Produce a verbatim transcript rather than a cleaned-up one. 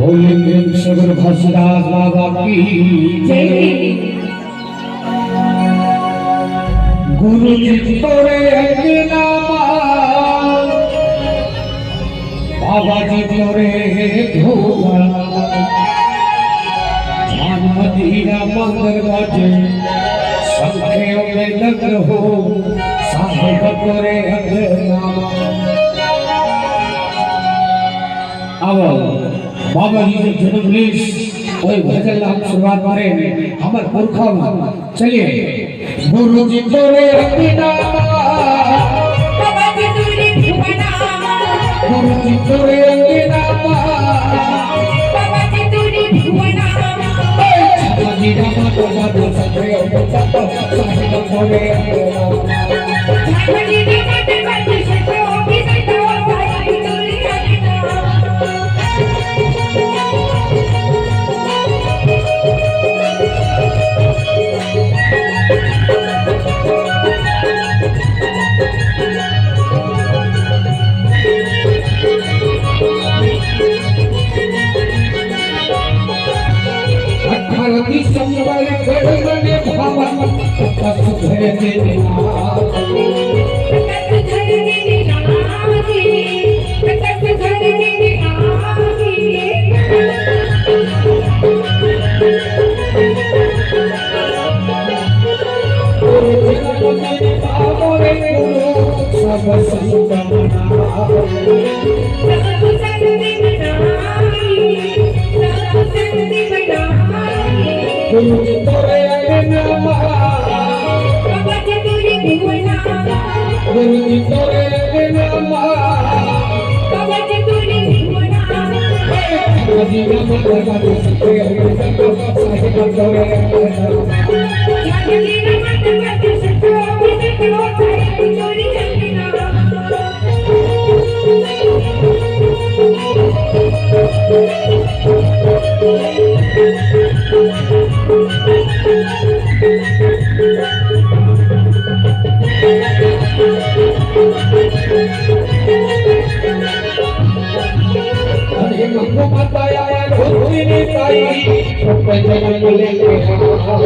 बोले प्रेम से गुरु घासीदास बाबा की जय। गुरु जी तोरे अंगना मा, बाबा जी तोरे धूप, झान मदीरा मंदिर बाजे, शंखे में दंग हो, साहेब तोरे अंगना मा। अब बाबा जी के जन्म लिस, ओही भजन ला हम शुरुआत करेन, हमर पुरखा मन। चलिए, गुरु जी तोरे अंगना मा, बाबा जी तोरे भुवना मा, गुरु जी तोरे अंगना मा, बाबा जी तोरे भुवना मा। ए, बाबा जी रामा तो बाबू सत्य, साहिब तोरे अंगना मा। अठारह दिसंबर गढ़ बने भावन, तस घर के निवास। अरे गंगो माता आया धोती में ताई, सब जगह बोले के हाय।